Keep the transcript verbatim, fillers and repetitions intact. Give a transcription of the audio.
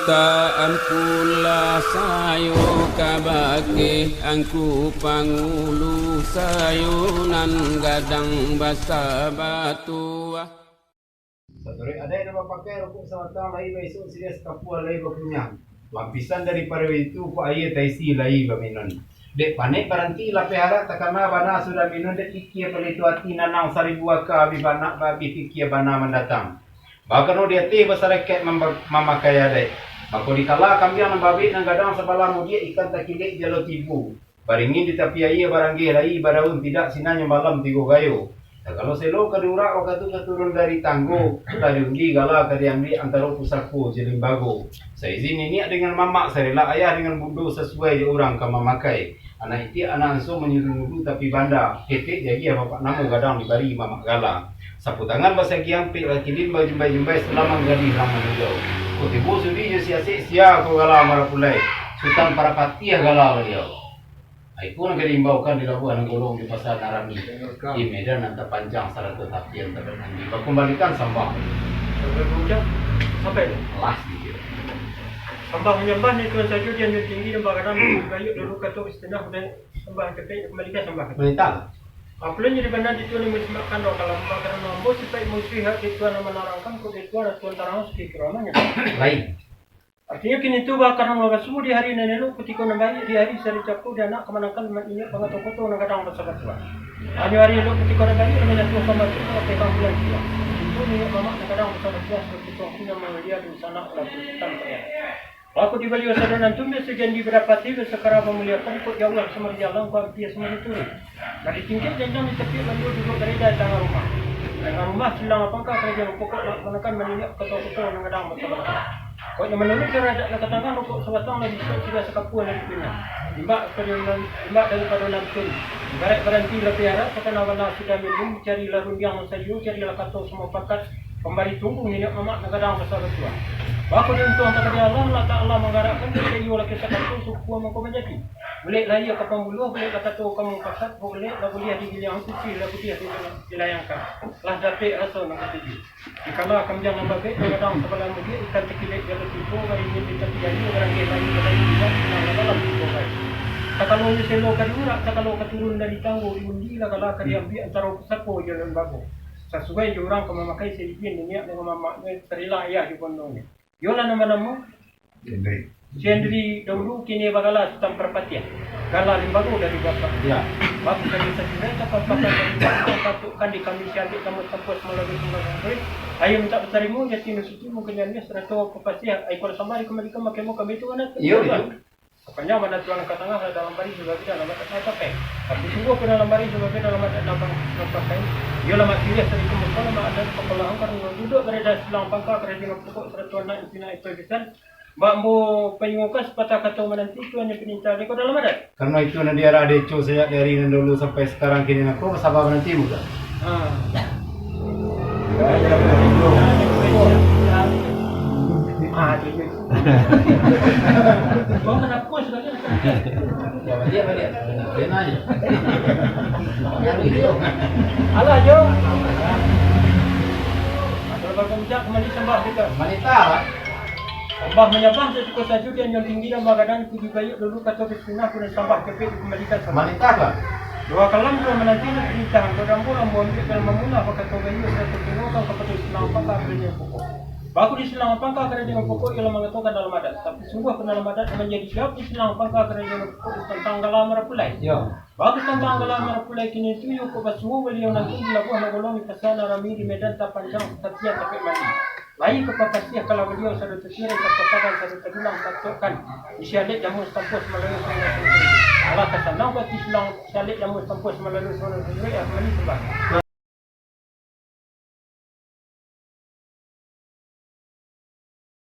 Mintak ampunlah sayo kabake Angku Pangulu sayo nan gadang basa batuah. Saturuik adaik nan bapakai rokok sabatang lai baisok siriah sakapua lai bakunyah. Lapisan daripado itu kok aia taisi lai baminun. Dek panek baranti lapeh arak takana bana sudah minun dek pikia palitu ati nanang saribu aka abih banak abih pikia bana mandatang. Bakano di ateh basarekaik mamba-, mamakai adaik. Mako dikala kambiang nan babek nan gadang sabalah mudiak ikan takilek jalo tibo. Baringin di tapi aia baranggeh lai badaun tidak sinanyo malam tigo gayo. Sagalo selo ka diurak wakatu ka turun dari tanggo, lah diundi gala ka diambiak antaro pusako jo limbago. Saizin niniak dengan mamak, sarelak ayah dengan bundo sasuai jo urang ka mamakai. Anak itiak anak anso manyuruh ngulu tapi banda, ketek jagiah bapak namo gadang dibari mamak gala. Sapu tangan basagi ampek, lakilin bajumbai-jumbai, salaman gadih lah manunjau. Kok tibo sudi jo si asek sia ko gala marapulai, Sutan Parapatiah gala baliau. Iko nan ka diimbaukan di labuah nan golong di pasa nan rami, di medan nan tapanjang sarato tapi nan tapanjang. Bakumbalikan sambah. Sampai tu? Sampai tu? Las dikit. Sambah manyambah ni tuan sajo di anjuang tinggi dan bagadang di gayuk dulu kato istilah dan sambah kepek kumbalikan sambah. Manitah. Apo lai jadi bana di tuan yang masimak kandang kalau makanan ambo sipaik musuh hak di tuan yang manarangkan kok di tuan tuan tarang sakikiro amanyo. Lain. Artinyo kini tu bakaran urang basuo di hari nan elok, kutiko nan baiak di hari sari capo, di anak kamanakan nan inyo pangato koto nan gadang basabatuah. Hanyo hari elok kutiko nan baiak, nan jatuah ka mati, mangapehkan bulan siang. Itu niniak mamak nan gadang basabatuah, sabab itu aku nan mangalia dunsanak dalam tuntutan payah. Aku di baliau sadonyo nan tumbes, sajan di badapati, basakara mamuliakan, kok jauah samari jalang, kok ampia samari turun. Dari tingkek janjang di tapi baliau duduak barada di tangah rumah. Tangah rumah silang apangka karajo nan pokok nak manakan maniniak kato-kato nan gadang basabatuah. Kok nyo manuruik karajo nan katangah rokok sabatang lah bisuak sudah sakapua lah dipinang. Limbak daripado nan, limbak daripado nan tun. Ibarat baranti lah piara, takana bana sudah minum, carilah rundiang nan sajo, carilah kato samupakat, pambari tunggu niniak mamak nan gadang basabatuah. Bako di untuang takadi Allah, lah tak Allah manggarakkan, iyo laki sakato sukua mangko manjadi. Bulek lah iyo ka pambuluah, bulek lah kato ka mupakat, bulek lah buliah digiliang, suci lah buliah dilayangkan. Lah dapek raso nan katuju. Dikala kambiang nan babek, nan gadang sabalah mudiak, ikan takilek jalo tibo, baringin di tapi aia, baranggeh lai, balai tidak, nan dalam tibo baik. Sakalo nyo selo ka diurak, sakalo ka turun dari tanggo, diundi lah gala ka diambiak antaro pusako jo limbago. Sasuai jo urang ka mamakai saizin niniak dengan mamaknyo, sarila ayah jo bondongnyo. Iyolah namo-namo. Hendri. Si Hendri dahulu kini bagala Sutan Parpatiah. Gala limbago dari bapak. Ya. Bapak dari sasurai, kapal-kapal dari bapak, patukan di kami si adik kamu tampuas malalui sumber sumber. Ayo mintak batarimo, jati nan suci, mungkin janiah, sarato papasiah, ayo kalau sambah dikembalikan makemo kami tu mana tu? Iyo, iyo. Pokoknya mana tuan ka tangah lah dalam bari sebab dalam adat nak pakai. Tapi sungguh pun dalam bari sebab dalam adat nak pakai. Iyolah mak siriah tadi kemudian mak adat pokok lahang karena duduk berada silang pangka kerajaan pokok sarato anak di sini itu bisan. Bak ambo panyuwukan sapatah kato mananti, itu hanyo pinta dek ko dalam adat. Karano itu nan diarak dek co sajak dari nan dulu sampai sakarang kini nako, basaba mananti muda. Ha. Ah, tu je. Kau kenapa sebenarnya? Ya, baliak, baliak. Kena je. Alah, Jo. Kalau baru kami jak, kembali sambah kita. Manitah lah. Sambah manyambah, sasuko sajo di anjuang tinggi dan bagadang, puji gayuak dulu kato bismillah, kemudian sambah capek dikembalikan sambah. Manitah lah. Dua kalam dua mananti nak pintahan, dua dambu lambu ambiak dalam mamulah, bakato gayuak satu kilo, kau kapado silang pangka karajo pokok. Baku di silang pangka karajo pokok, ialah mangatokan dalam adat. Tapi sungguh pun dalam adat, manjadi jawab di silang pangka karajo pokok, tantang gala marapulai. Ya. Bagus tantang gala marapulai kini tu, yo kok basuo baliau nanti di labuah nan golong, di pasa nan rami, di medan tapanjang, tatapian tapek mandi. Lai ka papasiah kalau baliau sado tatirai, ka papadan sado tadulang, tatokkan. Isi alek jamu satampuah, samalayo samalayo. Alah ka sanang bati silang, isi alek jamu satampuah, samalayo samalayo, ya, mani sambah.